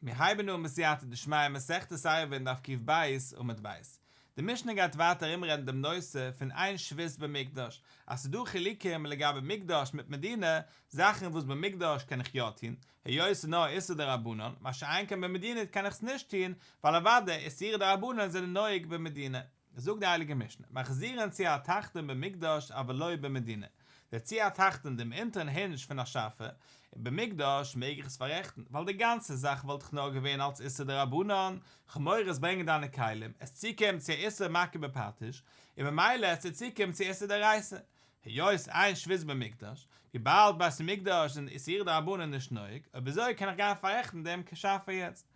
מיר הייבן אן בסייעתא דשמיא מסכת עירובין דף קב עמוד ב'. די משנה גייט ווייטער ארומרעדן דעם נושא פון אין שבות במקדש, אז ס'איז דא חילוקים לגבי מקדש מיט מדינה, זאכן וואס במקדש קען איך יא טון, היות ס'איז נאר איסור דרבנן, מה שאין כן במדינה קען איך עס נישט טון, ווייל אוודאי איסורי דרבנן זענען נוהג במדינה. זאגט די הייליגע משנה, מחזירין ציר התחתון במקדש אבל לא במדינה, דער ציר התחתון דעם אונטערן הינדזש פון א שאפע, במקדש מעג איך עס פאררעכטן, ווייל די גאנצע זאך וואלט דאך נאר געווען אלס איסור דרבנן, כ'האב מורא עסט ברענגען דיינע כלים, עסט צוקומען צו א איסור מכה בפטיש, און ממילא עסטו צוקומען צו איסור דאורייתא. היות אין שבות במקדש, וויבאלד בית המקדש זענען איסורי דרבנן נישט נוהג, אויב אזוי קען איך גיין פאררעכטן דעם שאפע יעצט.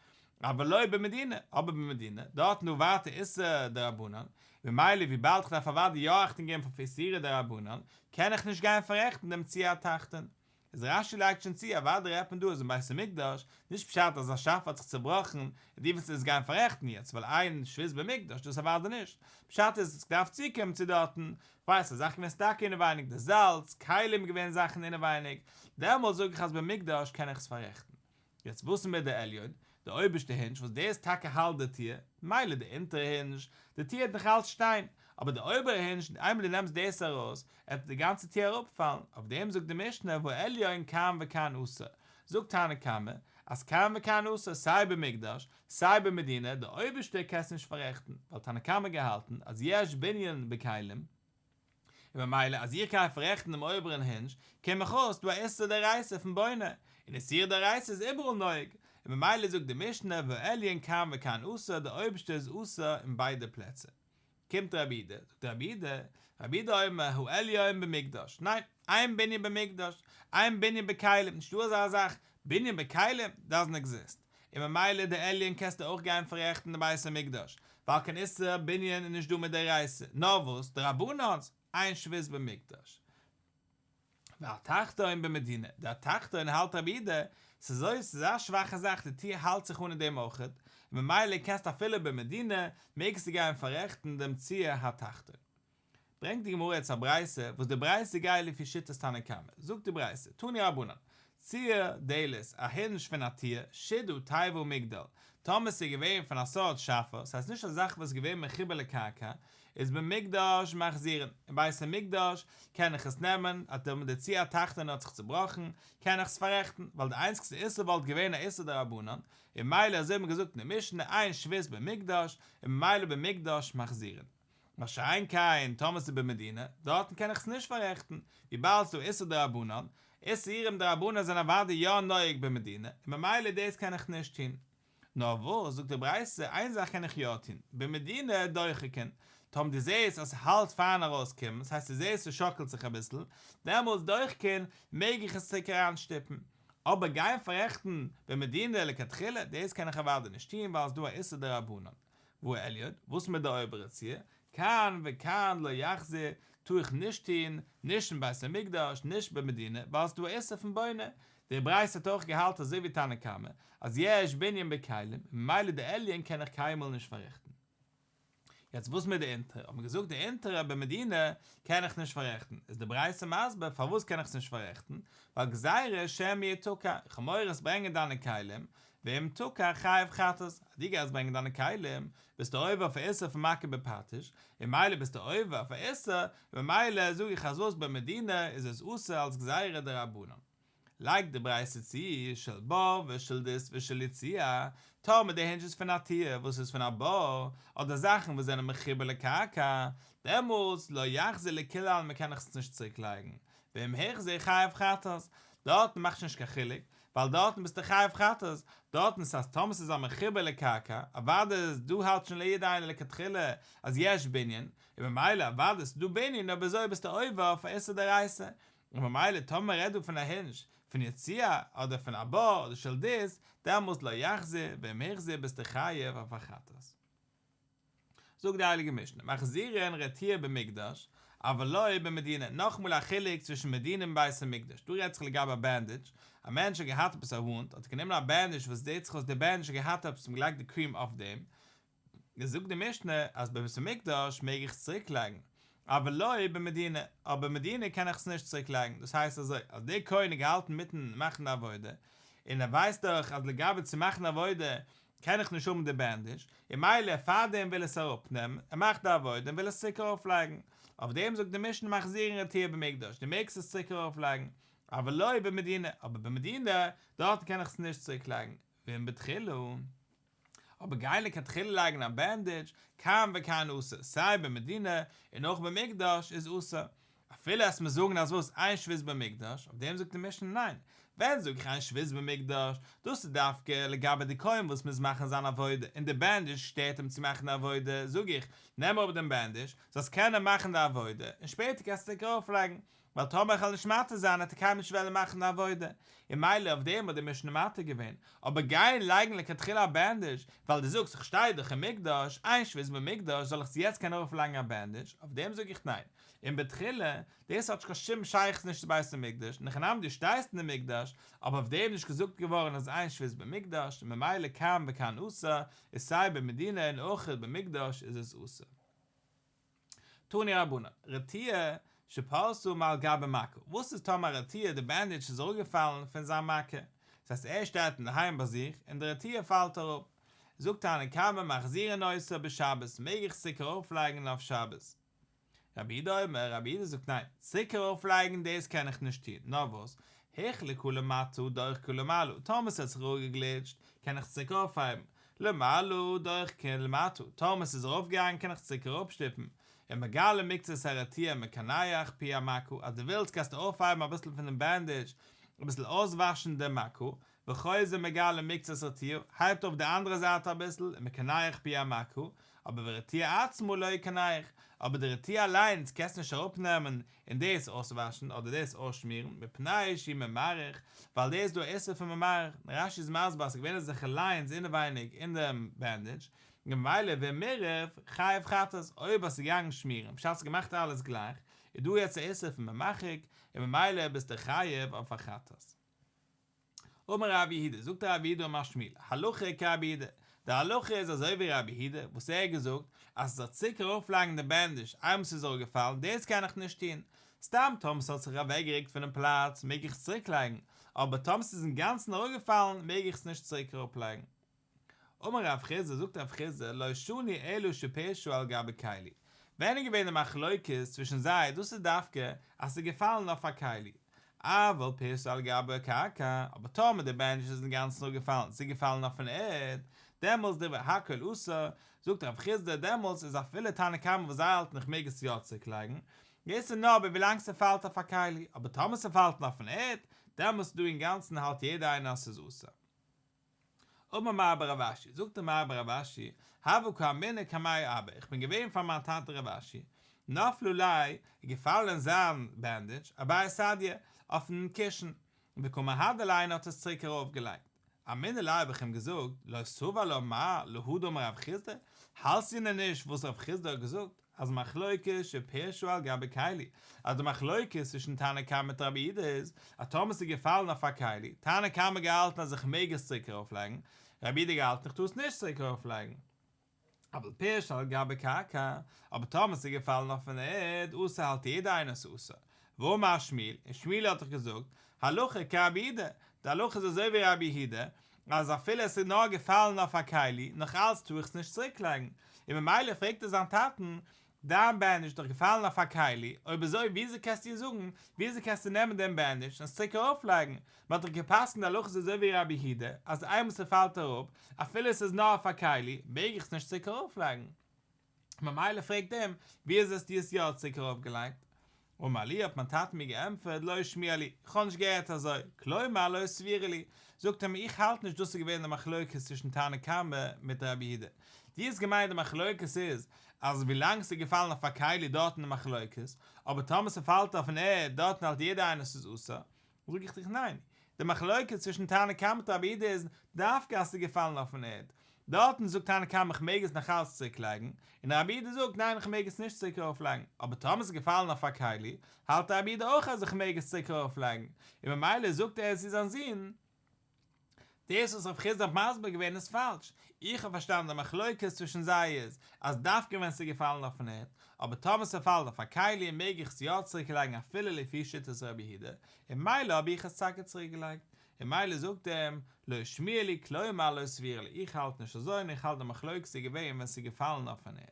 אבל לא במדינה, אבער במדינה, דארטן דא ווייטער איסור דרבנן, ממילא וויבאלד כ'דארף אוודאי יא אכטונג געבן פאר איסורי דרבנן, קען איך נישט גיין פאררעכטן דעם ציר התחתון. איז רש"י לייגט שוין צו, אוודאי רעדט מען דא אז אין בית המקדש, נישט פשט אז א שאפע האט זיך צובראכן און דו ווילסט עס גיין פאררעכטן יעצט ווייל אין שבות במקדש, דאס אוודאי נישט, פשט איז עס דארף צוקומען צו דארטן, כ'ווייס א זאך געווען stuck אינעווייניג, די זאלץ, כלים געווען זאכן אינעווייניג, דעמאלטס זאג איך אז במקדש קען איך עס פאררעכטן. יעצט וואס איז מיט די עליון, די אויבערשטע hinge וואס דאס טאקע האלט די טיר, מילא די אונטערע hinge, די טיר העט נאך אלץ שטיין, אבער די אויבערע hinge, איינמאל דו נעמסט דאס ארויס, עט די גאנצע טיר אראפפאלן, אויף דעם זאגט די משנה והעליון כאן וכאן אסור, זאגט תנא קמא, אז כאן וכאן אסור סיי במקדש, סיי במדינה, די אויבערשטע קענסט נישט פאררעכטן, ווייל תנא קמא געהאלטן אז יש בנין בכלים, און ממילא אז איך גיי פאררעכטן דעם אויבערן hinge, קום איך אויס דא א איסור דאורייתא פון בונה, און איסור דאורייתא איז איבעראל נוהג, און ממילא זאגט די משנה והעליון כאן וכאן אסור די אויבערשטע איז אסור אין ביידע פלעצער. קומט רבי יהודה, זאגט רבי יהודה, רבי יהודה אומר העליון במקדש, ניין, אין בנין במקדש, אין בנין בכלים, נישטא אזא זאך, בנין בכלים doesn't exist, און ממילא די עליון קענסטו אויך גיין פאררעכטן די בית המקדש, ווייל קיין איסור בנין איז נישט דא מדאורייתא, נאר וואס, דרבנן'ס, אין שבות במקדש. והתחתון במדינה, די התחתון האלט רבי יהודה, ס'איז אזוי ס'איז א שוואכע זאך די טיר האלט זיך אן אין דעם אויכעט, און ממילא קענסטו אפילו במדינה מעגסטו גיין פאררעכטן דעם ציר התחתון. ברענגט די גמרא יעצט א ברייתא וואס די ברייתא גייט לפי שיטת תנא קמא, זאגט די ברייתא, תנו רבנן, ציר דלת, א hinge פון א טיר, שידה תיבה ומגדל, טאמער ס'איז געווען פון א סארט שאפע, ס'הייסט נישט א זאך וואס איז געווען מחובר לקרקע, איז במקדש מחזירין, אין בית המקדש קען איך עס נעמען, אז טאמער די ציר התחתון האט זיך צובראכן, קען איך עס פאררעכטן, ווייל די איינציגסטע איסור וואלט געווען א איסור דרבנן, און ממילא אזוי האט מען געזאגט אין די משנה, אין שבות במקדש, און ממילא במקדש מחזירין. מה שאין כן טאמער ס'איז במדינה, דארטן קען איך עס נישט פאררעכטן, וויבאלד ס'דא איסור דרבנן, איסורים דרבנן זענען אוודאי יא נוהג במדינה, און ממילא דאס קען איך נישט טון. נאר וואס, זאגט די ברייתא, איין זאך קען איך יא טון, במדינה דוחקין, טאמער דו זעסט אז ס'האלט פארן ארויסקומען, ס'הייסט דו זעסט ס'שאקלט זיך אביסל, דעמאלטס דוחקין, מעג איך עס צוריק אריינשטופן. אבער גיין פאררעכטן במדינה לכתחילה, דאס קען איך אוודאי נישט טון ווייל ס'דא א איסור דרבנן. והעליון, וואס מיט די אויבערע ציר, כאן וכאן לא יחזיר, טאר איך נישט טון, נישט אין בית המקדש, נישט במדינה, ווייל ס'דא א איסור פון בונה. די ברייתא האט אויך געהאלטן אזוי ווי תנא קמא, אז יש בנין בכלים, און ממילא די עליון קען איך קיינמאל נישט פאררעכטן. יעצט וואס מיט די אונטערע? האט מען געזאגט די אונטערע במדינה קען איך נישט פאררעכטן, איז די ברייתא מסביר פארוואס קען איך עס נישט פאררעכטן, ווייל גזירה שמא יתקע, איך האב מורא עס ברענגען דיינע כלים, ואם תקע חייב חטאת, אז דו גייסט ברענגען דיינע כלים, ביסטו עובר אויף א איסור פון מכה בפטיש, און ממילא ביסטו עובר אויף א איסור, און ממילא זאג איך אז וואס במדינה איז עס אסור אלס גזירה דרבנן. לייגט די ברייתא צו, של בור ושל דות ושל יציע, טאמער די hinge איז פון א טיר וואס איז פון א בור, אדער זאכן וואס זענען מחובר לקרקע, דעמאלטס לא יחזיר לכולן מען קען עס נישט צוריק לייגן, ואם החזיר חייב חטאת, דארטן מאכט שוין נישט קיין חילוק, ווייל דארטן ביסטו חייב חטאת, דארטן איז אז טאמער ס'איז א מחובר לקרקע, אוודאי איז דא האלט שוין ליעדע איינער לכתחילה אז יש בנין, און ממילא אוודאי ס'איז דא בנין אויב אזוי ביסטו עובר אויף א איסור דאורייתא, און ממילא טאמער מ'רעדט דא פון א hinge פון יציע אדער פון א בור אדער של דות, דעמאלס לא יחזיר, ואם החזיר ביסטו חייב אויף א חטאת. זאגט די הייליגע משנה, מחזירין רטיה במקדש, אבל לא במדינה, נאכאמאל א חילוק צווישן מדינה און בית המקדש, דא רעדט זיך לגבי א bandage, א מענטש האט געהאט עפעס א וואונד, האט ער גענומען א bandage וואס זעט זיך אויס די bandage האט געהאט עפעס און געלייגט די cream אויף דעם, זאגט די משנה אז בבית המקדש מעג איך עס צוריק לייגן, אבל לא במדינה, אבער במדינה קען איך עס נישט צוריק לייגן, דאס הייסט אזוי, אז דער כהן האט געהאלטן מיטן מאכן די עבודה, און ער ווייסט דאך אז לגבי צו מאכן עבודה קען איך נישט האבן די בענדיש, און ממילא פארדעם וויל עס אראפ נעמען, ער מאכט די עבודה און וויל עס צוריק ארויף לייגן, אויף דעם זאגט די משנה מחזירין רטיה במקדש, דו מעגסט עס צוריק ארויף לייגן, אבל לא במדינה, אבער במדינה, דארטן קען איך עס נישט צוריק לייגן, ואם בתחילה. אבער גיין לכתחילה לייגן א בענדידזש, כאן וכאן אסור, סיי במדינה און אויך במקדש איז אסור. אפילו אז מיר זאגן אז וואס אין שבות במקדש, אויף דעם זאגט די משנה ניין, ווען זאג איך אין שבות במקדש, דאס איז דווקא לגבי די כהן וואס מוז מאכן זיין עבודה און די בענדידזש שטערט אים צו מאכן די עבודה, זאג איך, נעם אראפ דעם בענדידזש, זאלסט קענען מאכן די עבודה, און שפעטער קענסטו צוריק ארויפלייגן, ווייל טאמער איך וועל נישט מתיר זיין וועט ער קיינמאל נישט וועלן מאכן די עבודה, און ממילא אויף דעם האט די משנה מתיר געווען, אבער גיין לייגן לכתחילה א בענדעזש, ווייל דו זאגסט איך שטיי דאך אין מקדש, אין שבות במקדש, זאל איך צו יעצט קענען ארויף לייגן א בענדעזש, אויף דעם זאג איך ניין, אם בתחילה, דאס האט נישט קיין שום שייכות נישט צו בית המקדש, אין הכי נמי דו שטייסט אין די מקדש, אבער אויף דעם איז נישט געזאגט געווארן אז אין שבות במקדש, און ממילא כאן וכאן אסור, איז סיי במדינה און אויך במקדש איז עס אסור. תנו רבנן, רטיה שפרשה מעל גבי מכה, וואס איז טאמער א רטיה די בענדעדזש איז אראפגעפאלן פון זיין מכה, דאס הייסט ער שטייט אינדערהיים ביי זיך און די רטיה פאלט אראפ, זאגט תנא קמא מחזירין אותה בשבת מעג איך עס צוריק ארויפלייגן אויף שבת? רבי יהודה אומר, רבי יהודה זאגט ניין, צוריק ארויפלייגן דאס קען איך נישט טון, נאר וואס, הוחלקה למטה דוחקה למעלה, טאמער ס'האט זיך אראפגעגליטשט קען איך עס צוריק אויפהייבן, למעלה דוחקה למטה, טאמער ס'איז ארויפגעגאנגען קען איך צוריק אראפשטופן, ומגלה מקצת הרטיה ומקנח פי המכה, אז דו ווילסט קענסטו אויפהייבן אביסל פונעם בענדעדזש, אביסל אויסוואשן די מכה, וחוזר מגלה מקצת רטיה, הייבט אויף די אנדערע זייט אביסל, ומקנח פי המכה, אבער ורטיה עצמה לא יקנח, אבער די רטיה אליינס קענסטו נישט אראפנעמען און דאס אויסוואשן אדער דאס אויסשמירן, מפני שהוא ממרח, ווייל דאס איז דא א איסור פון ממרח, און רש"י איז מסביר אז ס'איז געווען אזעלכע ליינס אינעווייניג אין דעם בענדעדזש, און ממילא ואם מירח חייב חטאת, אויב האסטו געגאנגען שמירן, בשעת האסט געמאכט אלעס גלייך, איז דא יעצט א איסור פון ממחק, און ממילא ביסטו חייב אויף א חטאת. אמר רב יהודה, זאגט רב יהודה אמר שמואל, הלכה כרבי יהודה, די הלכה איז אזוי ווי רבי יהודה, וואס ער האט געזאגט, אז ס'זאל צוריק ארויפלייגן די בענדיש איינמאל ס'איז אראפגעפאלן, דאס קען איך נישט טון, סתם טאמער ס'האט זיך אוועקגערוקט פונעם פלאץ מעג איך עס צוריקלייגן, אבער טאמער ס'איז אינגאנצן אראפגעפאלן מעג איך עס נישט צוריק אראפלייגן. אמר רב חסדא, זאגט רב חסדא, לא שנו אלא שפירשה על גבי כלי, ווען איז געווען די מחלוקת צווישן זיי, דאס איז דווקא אז ס'איז געפאלן אויף א כלי, אבל פירשה על גבי קרקע, אבער טאמער די בענדעדזש איז אינגאנצן אראפגעפאלן, ס'איז געפאלן אויפן ערד, דעמאלס דברי הכל אסור, זאגט רב חסדא, דעמאלס איז אפילו תנא קמא וואס זיי האלטן איך מעג עס יא צוריקלייגן, דאס איז נאר אבער ווילאנג ס'פאלט אויף א כלי, אבער טאמער ס'פאלט אויפן ערד, דעמאלס איז דא אינגאנצן האלט יעדער איינער אז ס'איז אסור. אמר מר בר רב אשי, זאגט דער מר בר רב אשי, הוה קאימנא קמיה אבא, איך בין געווען פאר מיין טאטע רב אשי, נפלה ליה, איז געפאלען זיין בענדעדזש, אבי סדיא, אויפן קישן, וקא מהדר ליה און האט עס צוריק ארויף געלייגט. אמינא ליה האב איך אים געזאגט, לא סבר לה מר להא דאמר רב חסדא, האלטסטו דען נישט וואס רב חסדא האט געזאגט? אז מחלוקת שפירשה על גבי כלי, אז די מחלוקת צווישן תנא קמא מיט רבי יהודה איז, אז טאמער ס'איז געפאלן אויף א כלי, תנא קמא געהאלטן אז איך מעג עס צוריק ארויפלייגן, רבי יהודה געהאלטן איך טאר עס נישט צוריק ארויפלייגן. אבל פירשה על גבי קרקע, אבער טאמער ס'איז געפאלן אויפן ערד, אסור האלט יעדער איינער ס'איז אסור. והאמר שמואל, און שמואל האט דאך געזאגט, הלכה כרבי יהודה, די הלכה איז אזוי ווי רבי יהודה, אז אפילו עס איז נאר געפאלן אויף א כלי, נאך אלץ טאר איך עס נישט צוריק לייגן, און ממילא פרעגט ער זיין טאטן, דיין בענדעדזש איז דאך געפאלן אויף א כלי, אויב אזוי וויאזוי קענסטו זאגן, וויאזוי קענסטו נעמען דעם בענדעדזש און עס צוריק ארויף לייגן, מען האט דאך גע'פסק'נט די הלכה איז אזוי ווי רבי יהודה, אז איינמאל ס'פאלט אראפ, אפילו עס איז נאר אויף א כלי, מעג איך עס נישט צוריק ארויף לייגן. ממילא פרעגט אים, ווי אזוי האסטו עס יא צוריק ארויף געלייגט? אמר לי האט מיין טאטע מיר געענטפערט לא שמיע לי, איך האב נישט געהערט אזוי, כלומר לא סבירא לי, זאגט ער מיר איך האלט נישט דאס איז געווען די מחלוקת צווישן תנא קמא מיט רבי יהודה, דו האסט געמיינט די מחלוקת איז אז ווילאנג ס'איז געפאלן אויף א כלי דארטן די מחלוקת, אבער טאמער ס'פאלט אויפן ערד דארטן האלט יעדער איינער ס'איז אסור, זאג איך דיך ניין, די מחלוקת צווישן תנא קמא מיט רבי יהודה איז דווקא אז ס'איז געפאלן אויפן ערד, דארטן זאגט תנא קמא איך מעג עס נאכאלץ צוריק לייגן, און רבי יהודה זאגט ניין איך מעג עס נישט צוריק ארויף לייגן, אבער טאמער ס'איז געפאלן אויף א כלי, האלט רבי יהודה אויך אז איך מעג עס צוריק ארויף לייגן, און ממילא זאגט ער צו זיין זון, דאס וואס רב חסדא האט מסביר געווען איז פאלש, איך האב פארשטאנען די מחלוקת צווישן זיי איז אז דווקא ווען ס'איז געפאלן אויפן ערד, אבער טאמער ס'פאלט אויף א כלי מעג איך עס יא צוריק לייגן אפילו לפי שיטת רבי יהודה, און ממילא האב איך עס טאקע צוריק געלייגט. און ממילא זאגט אים, לא שמיע לי כלומר לא סבירא לי, איך האלט נישט אזוי און איך האלט די מחלוקת איז געווען ווען ס'איז געפאלן אויפן ערד.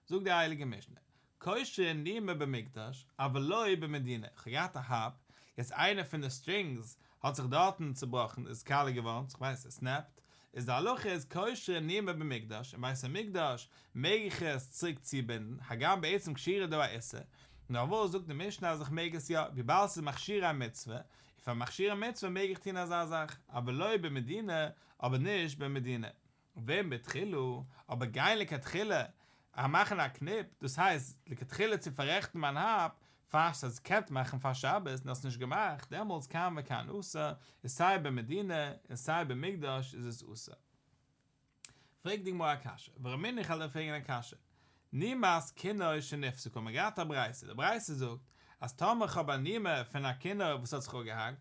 זאגט די הייליגע משנה, קושרין נימא במקדש, אבל לא במדינה, איך האב געהאט א הארפ, יעצט איינע פון די סטרינגס האט זיך דארטן צובראכן, איז קאלע געווארן, איך ווייס עס סנעפט, איז די הלכה איז קושרין נימא במקדש, אין בית המקדש מעג איך עס צוריק צובינדן, הגם בעצם קשירה איז דא א איסור, נאר וואס זאגט די משנה אז איך מעג עס יא, וויבאלד ס'איז מכשירי מצוה, און פאר מכשירי מצוה מעג איך טון אזא זאך, אבל לא במדינה, אבער נישט במדינה. ואם בתחילה, אבער גיין לכתחילה א מאכן א קניפ, דאס הייסט לכתחילה צו פאררעכטן מיין הארפ, פאר האסט עס געקענט מאכן פאר שבת און האסט נישט געמאכט, דעמאלטס כאן וכאן אסור, איז סיי במדינה און סיי במקדש איז עס אסור. פרעגט די גמרא א קשיא, ורמינהו איך וועל דיר פרעגן א קשיא, נימת כינור שנפסקה, מ'האט געהאט א ברייתא, די ברייתא זאגט אז טאמער איך האב א נימא פון א כינור וואס האט זיך אפגעהאקט,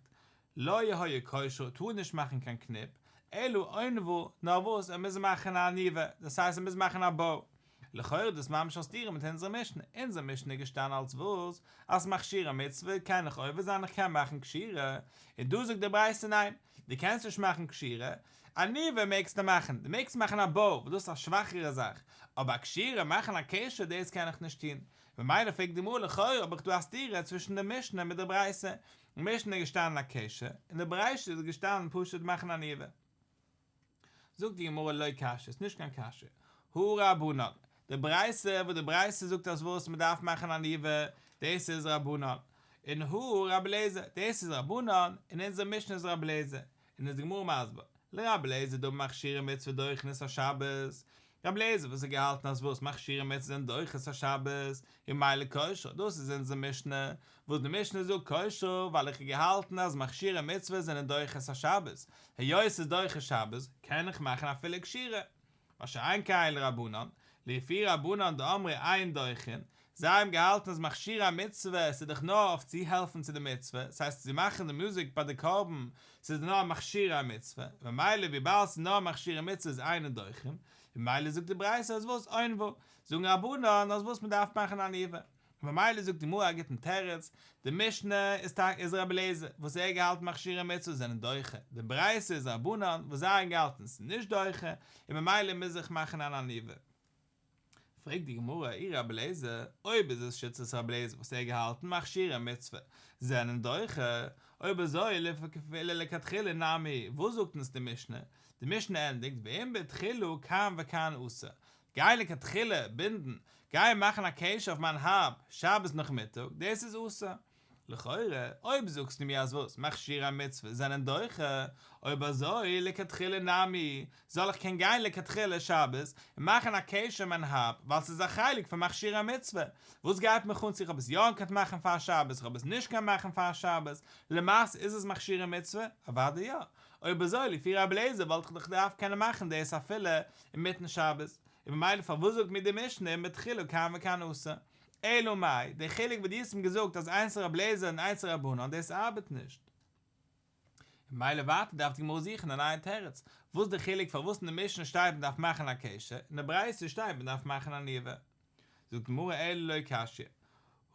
לא היה קושרה טאר נישט מאכן קיין קניפ, אלא עונבה, נאר וואס ער מוז מאכן א עניבה, דאס הייסט ער מוז מאכן א באו. לכאורה איז דאס ממש א סתירה מיט אונזער משנה, אונזער משנה איז געשטאנען אלס וואס? אלס מכשירי מצוה קען איך עובר זיין איך קען מאכן קשירה, און דא זאגט די ברייתא ניין, דו קענסט נישט מאכן קשירה, עניבה מעגסטו מאכן, דו מעגסט מאכן א באו, וואס דאס איז א שוואכערע זאך, אבער א קשירה, מאכן א קשר, דאס קען איך נישט טון. ממילא פרעגט די גמרא לכאורה האב איך דא א סתירה צווישן די משנה מיט די ברייתא, אין משנה איז געשטאנען א קשר, אין די ברייתא איז געשטאנען פשוט מאכן עניבה. זאגט די גמרא לא קשיא, ס'איז נישט קיין קשיא, הא רבנן, די ברייתא וואס די ברייתא זאגט אז וואס מ'דארף מאכן עניבה, דאס איז רבנן, און הא רבי אליעזר, דאס איז רבנן, און אונזער משנה איז רבי אליעזר, און איז די גמרא מסביר, לרבי אליעזר דאמר מכשירי מצוה דוחין את השבת, רבי אליעזר וואס האט געהאלטן אז וואס מכשירי מצוה זענען דוחה את השבת, ממילא קושרה, דאס איז אונזער משנה, וואס די משנה זאגט קושרה ווייל איך האב געהאלטן אז מכשירי מצוה זענען דוחה את השבת, היות ס'איז דוחה שבת קען איך מאכן אפילו קשירה. מה שאין כן לרבנן, לפי רבנן דאמרי אין דוחין, זיי האבן געהאלטן אז מכשירי המצוה ס'איז דאך נאר אויף צו העלפן צו די מצוה, ס'הייסט צו מאכן די מוזיק ביי די קרבן, ס'איז נאר מכשירי המצוה, ממילא וויבאלד ס'איז נאר מכשירי מצוה איז אינן דוחין, ממילא זאגט די ברייתא אז וואס עונבה, זאגן רבנן אז וואס מ'דארף מאכן עניבה. ממילא זאגט די גמרא א גוטן תירוץ, די משנה איז טאקע איז רבי אליעזר וואס ער האט געהאלטן מכשירי מצוה זענען דוחה, די ברייתא איז רבנן וואס זיי האבן געהאלטן ס'איז נישט דוחה, און ממילא מוז איך מאכן אן עניבה. פרעגט די גמרא אי רבי אליעזר, אויב איז עס שיטת רבי אליעזר וואס ער האט געהאלטן מכשירי מצוה זענען דוחה, אויב אזוי אפילו לכתחילה נמי, וואס זאגט אונז די משנה? די משנה ענדיגט ואם בתחילה כאן וכאן אסור, גיי לכתחילה בינדן, גיי מאכן א קשר אויף מיין הארפ שבת נאכמיטאג, דאס איז אסור. לכאורה, אויב זאגסטו מיר אז וואס, מכשירי מצוה זענען דוחה, אויב אזוי לכתחילה נמי, זאל איך קען גיין לכתחילה שבת און מאכן א קשר מיין הארפ, ווייל ס'איז א חלק פון מכשירי מצוה, וואס גייט מיך אן צו איך האב עס יא געקענט מאכן פאר שבת, איך האב עס נישט געקענט מאכן פאר שבת, למעשה איז עס מכשירי מצוה? אוודאי יא. אויב אזוי לפי רבי אליעזר וואלט איך דאך געדארפט קענען מאכן דאס אפילו אינמיטן שבת, און ממילא פארוואס זאגט מיר די משנה אם בתחילה כאן וכאן אסור? אלא מאי, דער חילוק וואס דו האסט אים געזאגט אז איינס איז רבי אליעזר און איינס איז רבנן דאס ארבעט נישט. און ממילא ווייטער דארף די גמרא זוכן א נייע תירוץ, וואס די חילוק פארוואס אין די משנה שטייט מען דארף מאכן א קשר, אין די ברייתא שטייט מען דארף מאכן עניבה. זאגט די גמרא אלא לא קשיא,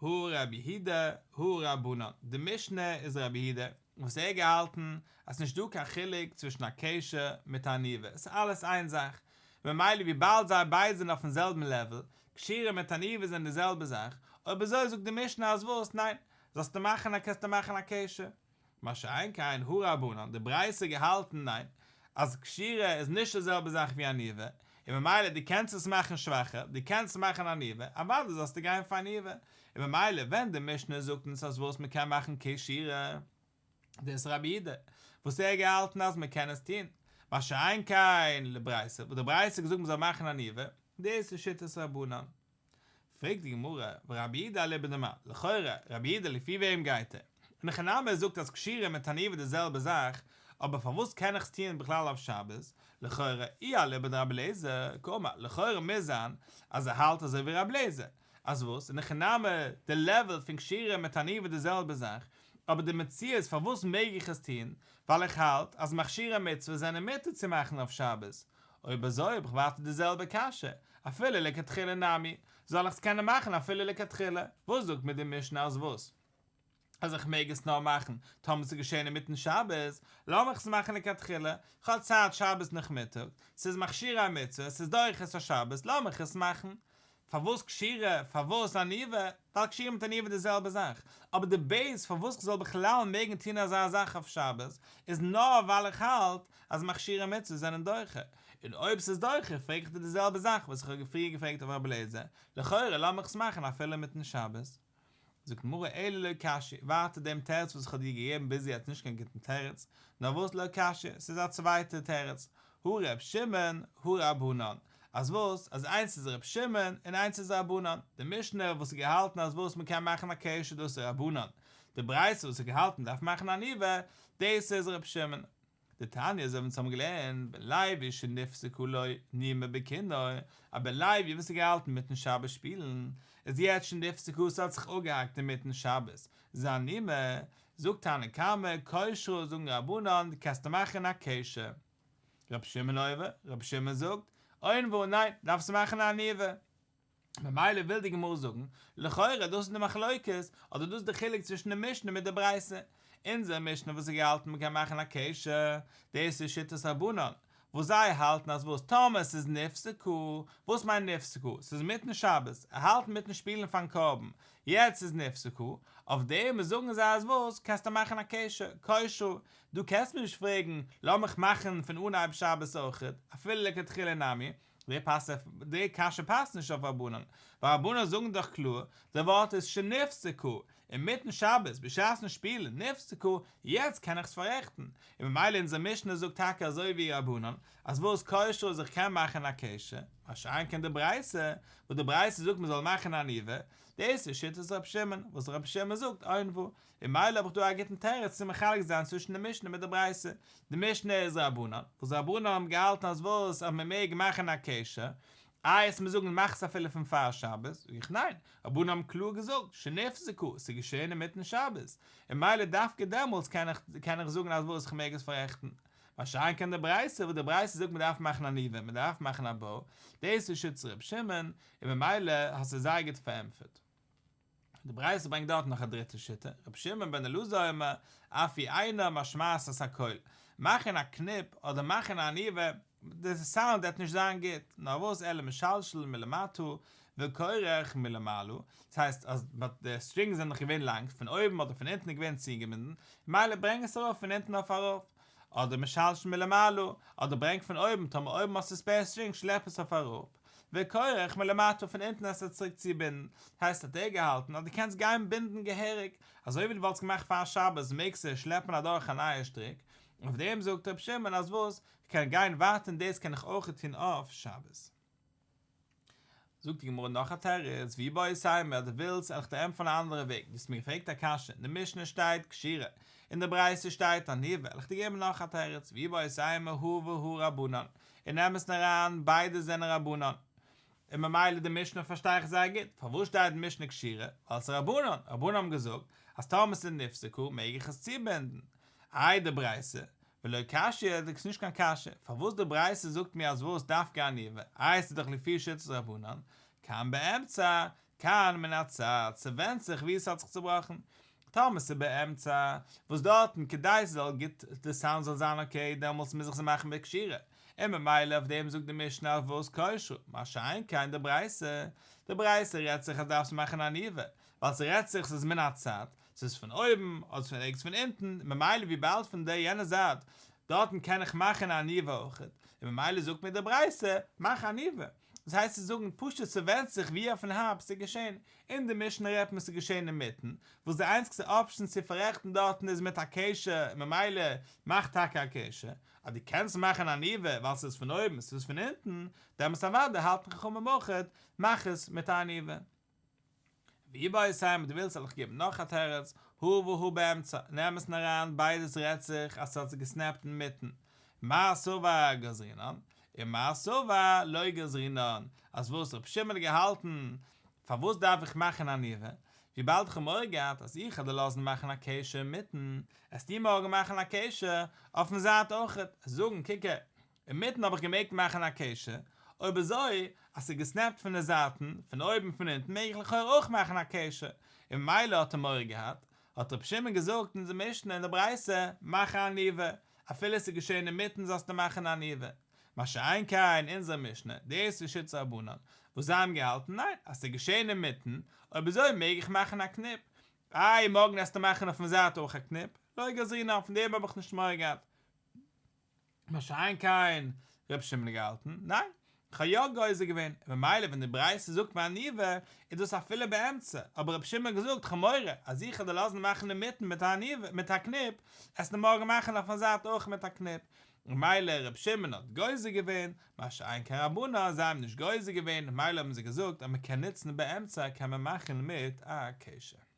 הא רבי יהודה הא רבנן, די משנה איז רבי יהודה וואס ער האט געהאלטן אז ס'נישט דא קיין חילוק צווישן א קשר מיט א עניבה, ס'איז אלעס איין זאך, ממילא וויבאלד זיי ביידע זענען אויפן זעלבן לעוול, קשירה מיט עניבה זענען די זעלבע זאך, אויב אזוי זאגט די משנה אז וואס, ניין, זאלסטו מאכן א קענסטו מאכן א קשר. מה שאין כן הא רבנן, די ברייתא געהאלטן ניין, אז קשירה איז נישט די זעלבע זאך ווי עניבה, און ממילא דו קענסט עס מאכן שוואכער, דו קענסט מאכן עניבה, אוודאי זאלסטו גיין פאר עניבה, און ממילא ווען די משנה זאגט אונז אז וואס מ'קען מאכן קשירה, דאס איז רבי יהודה, וואס ער האט געהאלטן אז מ'קען עס טון, מה שאין כן לברייתא, וואס די ברייתא האט געזאגט מ'זאל מאכן עניבה, דאס איז שיטת רבנן. פרעגט די גמרא, ורבי יהודה אליבא דמאן, לכאורה, רבי יהודה לפי וועם גייט ער? אין הכי נמי ער זאגט אז קשירה מיט עניבה די זעלבע זאך, אבער פארוואס קען איך עס טוען בכלל אויף שבת? לכאורה, אי אליבא דרבי אליעזר, קאמר, לכאורה מוז זיין אז ער האלט אזוי ווי רבי אליעזר, אז וואס? אין הכי נמי די לעוועל פון קשירה מיט עניבה די זעלבע זאך, אבער די מציאות פארוואס מעג איך עס טוען, ווייל איך האלט אז מכשירי מצוה זענען מותר צו מאכן אויף שבת, אויב אזוי האב איך ווייטער די זעלבע קשיא, אפילו לכתחילה נמי, זאל איך עס קענען מאכן אפילו לכתחילה, וואס זאגט מיר די משנה אז וואס? אז איך מעג עס נאר מאכן טאמער ס'איז געשען אינמיטן שבת, לאמיך עס מאכן לכתחילה, כ'האב צייט שבת נאכמיטאג, ס'איז מכשירי מצוה, ס'איז דוחה את השבת, לאמיך עס מאכן. פארוואס קשירה? פארוואס עניבה? ווייל קשירה מיט עניבה איז די זעלבע זאך. אבער די בעיס פארוואס כ'זאל בכלל מעגן טון אזא זאך אויף שבת, איז נאר ווייל איך האלט אז מכשירי מצוה זענען דוחה. און אויב ס'איז דוחה פרעג איך דיר די זעלבע זאך וואס איך האב פריער געפרעגט אויף רבי אליעזר, לכאורה לאמיך עס מאכן אפילו אינמיטן שבת. זאגט די גמרא אלא לא קשיא, ווייטער דעם תירוץ וואס איך האב דיר געגעבן ביז יעצט נישט קיין גוטן תירוץ, נאר וואס לא קשיא, ס'איז א צווייטע תירוץ, הא ר' שמעון הא רבנן, אז וואס, אז איינס איז ר' שמעון און איינס איז רבנן, די משנה וואס האט געהאלטן אז וואס מ'קען מאכן א קשר דאס איז רבנן, די ברייתא וואס האט געהאלטן מ'דארף מאכן עניבה, דאס איז ר' שמעון. דתניא אזוי ווי אונז האבן געלערנט, בן לוי שנפסקה לו נימא בכינור, א בן לוי וואס האט געהאלטן מיטן שבת שפילן, איז יעצט שנפסקה ס'האט זיך אפגעהאקט אינמיטן שבת זיין נימא, זאגט תנא קמא, קושרה זאגן רבנן, דו קענסט מאכן א קשר. רבי שמעון אומר, רבי שמעון זאגט, עונבה ניין, דארפסט מאכן א עניבה. ממילא וויל די גמרא זאגן, לכאורה דאס איז די מחלוקת, אדער דאס איז די חילוק צווישן די משנה מיט די ברייתא. אונזער משנה וואס האט געהאלטן מ'קען מאכן א קשר, דאס איז שיטת רבנן, וואס זיי האלטן אז וואס טאמער ס'איז נפסקה, וואס מיינט נפסקה? ס'איז מיטן שבת, ער האלט מיטן שפילן פארן קרבן, יעצט איז נפסקה, אויף דעם זאגן זיי אז וואס, קענסטו מאכן א קשר, קושרה, דו קענסט מיר נישט פרעגן, לאמיך מאכן פון אנהייב שבת אויכעט, אפילו לכתחילה נמי, די פאסט די קשיא פאסט נישט אויף רבנן, ווייל רבנן זאגן דאך קלאר, די ווארט איז שנפסקה, אינמיטן שבת בשעת'ן שפילן נפסקה, יעצט קען איך עס פאררעכטן, און ממילא אונזער משנה זאגט טאקע אזוי ווי רבנן, אז וואס קושרה אז איך קען מאכן א קשר, מה שאין כן די ברייתא, וואס די ברייתא זאגט מען זאל מאכן עניבה, דאס איז שיטת רבי שמעון, וואס רבי שמעון זאגט עונבה, און ממילא האב איך דא א גוטן תירוץ צו מחלק זיין צווישן די משנה מיט די ברייתא. די משנה איז רבנן, וואס רבנן האבן געהאלטן אז וואס אז מען מעג מאכן א קשר, איי וועסט מיר זאגן מאך עס אפילו פון פאר שבת, זאג איך ניין, רבנן האבן קלאר געזאגט שנפסקה, ס'איז געשען אינמיטן שבת, און ממילא דווקא דעמאלטס קען איך קען איך זאגן אז וואס איך מעג עס פאררעכטן. מה שאין כן די ברייתא, וואס די ברייתא זאגט מען דארף מאכן עניבה, מען דארף מאכן א באו, דאס איז שיטת ר' שמעון, און ממילא האסטו זייער גוט פארענטפערט. די ברייתא ברענגט דארט נאך א דריטע שיטה, רבי שמעון בן אלעזר אומר, אף היא אינה משמעת את הקול, מאכן א קניפ אדער מאכן א עניבה, די סאונד וועט נישט זיין גוט, נאר וואס אלא משלשל מלמטה וכורך מלמעלה, דאס הייסט אז די סטרינגס זענען דאך געווען לאנג, פון אויבן אדער פון אונטן איז געווען צוגעבינדן, ממילא ברענג עס ארויף פון אונטן אויף ארויף, אדער משלשל מלמעלה, אדער ברענג פון אויבן, טאמער אויבן האסטו ספעיר סטרינגס שלעפ עס אויף אראפ. וכורך מלמטה פון אונטן עס צוריק צו בינדן, הייסט האט ער געהאלטן אז דו קענסט גיין בינדן געהעריג, אזוי ווי דו וואלטסט געמאכט פאר שבת מעגסטו שלעפן אדורך א נייע שטריק, אויף דעם זאגט ר' שמעון אז וואס, כ'קען גיין ווייטער און דאס קען איך אויך טון אויף שבת. זאגט די גמרא נאך א תירוץ, ואיבעית אימא אז דו ווילסט וועל איך דיר ענטפערן א אנדערע וועג, דו האסט מיר געפרעגט א קשיא, אין די משנה שטייט קשירה, אין די ברייתא שטייט עניבה, וועל איך דיר געבן נאך א תירוץ, ואיבעית אימא הא והא רבנן, אין אמת'ן אריין, ביידע זענען רבנן. און ממילא די משנה פארשטיי איך זייער גוט. פארוואס שטייט אין משנה קשירה? ווייל ס'איז רבנן. רבנן האבן געזאגט אז טאמער ס'איז נפסקה מעג איך עס צובינדן. איי די ברייתא? ולא קשיא, דאס איז נישט קיין קשיא. פארוואס די ברייתא זאגט מיר אז וואס דווקא עניבה? איי ס'איז דאך לפי שיטת רבנן. כאן באמצע, כאן מן הצד, ס'ווענדט זיך וואו ס'האט זיך צובראכן. טאמער ס'איז באמצע, וואס דארטן כדי ס'זאל גוט די סאונד זאל זיין אקעי דעמאלטס מוז איך עס מאכן בקשירה, און ממילא אויף דעם זאגט די משנה אויף וואס קושרה, מה שאין כן די ברייתא, די ברייתא רעדט זיך אז דארפסט מאכן עניבה, ווייל ס'רעדט זיך ס'איז מן הצד, ס'איז פון אויבן אדער פון ערגעץ פון אונטן, ממילא וויבאלד פון די יענע זייט דארטן קען איך מאכן עניבה אויכעט, און ממילא זאגט מיר די ברייתא מאך עניבה. דאס הייסט צו זאגן פשוט ס'ווענדט זיך ווי אויפן הארפ ס'איז געשען, אין די משנה רעדט מען ס'איז געשען אינמיטן, וואס די איינציגסטע אפשען צו פאררעכטן דארטן איז מיט א קשר און ממילא מאך טאקע א קשר, אז דו קענסט מאכן עניבה ווייל ס'איז פון אויבן ס'איז פון אונטן, דעמאלטס אוודאי האלטן חכמים אויכעט, מאך עס מיט א עניבה. ואיבעית אימא דו ווילסט זאל איך געבן נאך א תירוץ, הא והא באמצע, אין אמת'ן אריין ביידעס רעדט זיך אז ס'האט זיך געסנעפט אינמיטן, מר סבר גזרינן, און מר סבר לא גזרינן, אז וואס רבי שמעון האט געהאלטן, פארוואס דארף איך מאכן עניבה, וויבאלד איך האב מורא געהאט אז איך וועל דיר לאזן מאכן א קשר אינמיטן, עסטו מארגן מאכן א קשר אויפן זייט אויכעט, זאגן קוק הער, אינמיטן האב איך געמעגט מאכן א קשר, אויב אזוי אז ס'איז געסנעפט פון די זייטן, פון אויבן פון אונטן מעג איך לכאורה אויך מאכן א קשר, און ממילא האט ער מורא געהאט. האט רבי שמעון געזאגט אין אונזער משנה אין די ברייתא, מאך א עניבה, אפילו עס איז געשען אינמיטן זאלסטו מאכן א עניבה. מה שאין כן אונזער משנה, דאס איז שיטת רבנן, וואס זיי האבן געהאלטן, ניין, אז ס'איז געשען אינמיטן, אויב אזוי מעג איך מאכן א קניפ, איי מארגן עסטו מאכן אויפן זייט אויך א קניפ, לא גזרינן, פון דעם האב איך נישט מורא געהאט. מה שאין כן ר' שמעון האט געהאלטן, ניין, כ'האב יא גוזר געווען, און ממילא ווען די ברייתא זאגט בעניבה, איז דאס אפילו באמצע, אבער ר' שמעון האט געזאגט, כ'האב מורא אז איך וועל דיר לאזן מאכן אינמיטן מיט א עניבה, מיט א קניפ, עסטו מארגן מאכן אויפן זייט אויך מיט א קניפ, ממילא ר' שמעון האט גוזר געווען, מה שאין כן רבנן, זיי האבן נישט גוזר געווען, ממילא האבן זיי געזאגט אז מ'קען נוצן באמצע קען מען מאכן מיט א קשר.